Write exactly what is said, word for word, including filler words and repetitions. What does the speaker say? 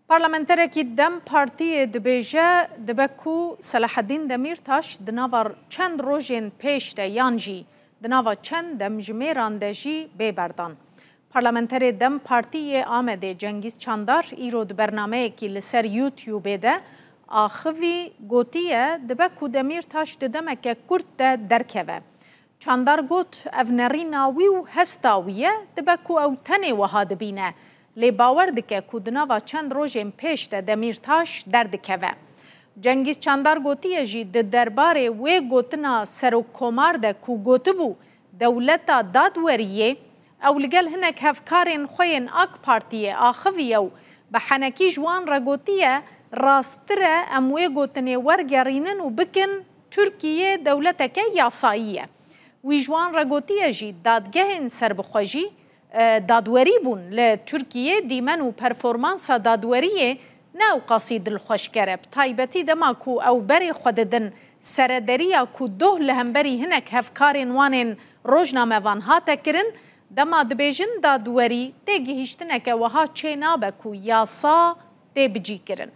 Parlamenterekî DEM Partiyê dibêje, dibe ku Selaheddîn Demîrtaş di nava çend rojên pêş de yan jî di nava çend demjimêran de jî bê berdan. Parlamenterê DEM Partî yê Amedê Cengîz Çandar îro di bernameyekî li ser YouTubeê de axivî gotiye, dibe ku Demîrtaş di demeke kurt de derkeve. Çandar got, ev nerîna wî û hesta wî ye, dibe ku ew tenê wiha dibîne. Lê bawer dike ku di nava çend rojên pêş de Demîrtaş derdikeve. Cengîz Çandar gotiye jî di derbarê wê gotina serokkomar de ku gotibû, dewleta dadweriyê, ew li gel hinek hevkarên xwe yên AK Partiyê axivî ye û bi henekî ji wan re gotiye, rasttir e em wê gotinê wergerînin û bikin Tirkiye dewleteke yasayî ye. Wî ji wan re gotiye jî, dadgehên serbixwe jî, e, dadwerî bûn. Li Tirkiye dîmen û performansa dadweriyê ne ewqasî dilxweşker e, bi taybetî dema ku ew berê xwe didin serederiya ku doh li hemberî hinek hevkarên wan ên rojnamevan hate kirin, dema dibêjin dadwerî, têgihîştineke wiha çênabe ku yasa tê bicîkirin.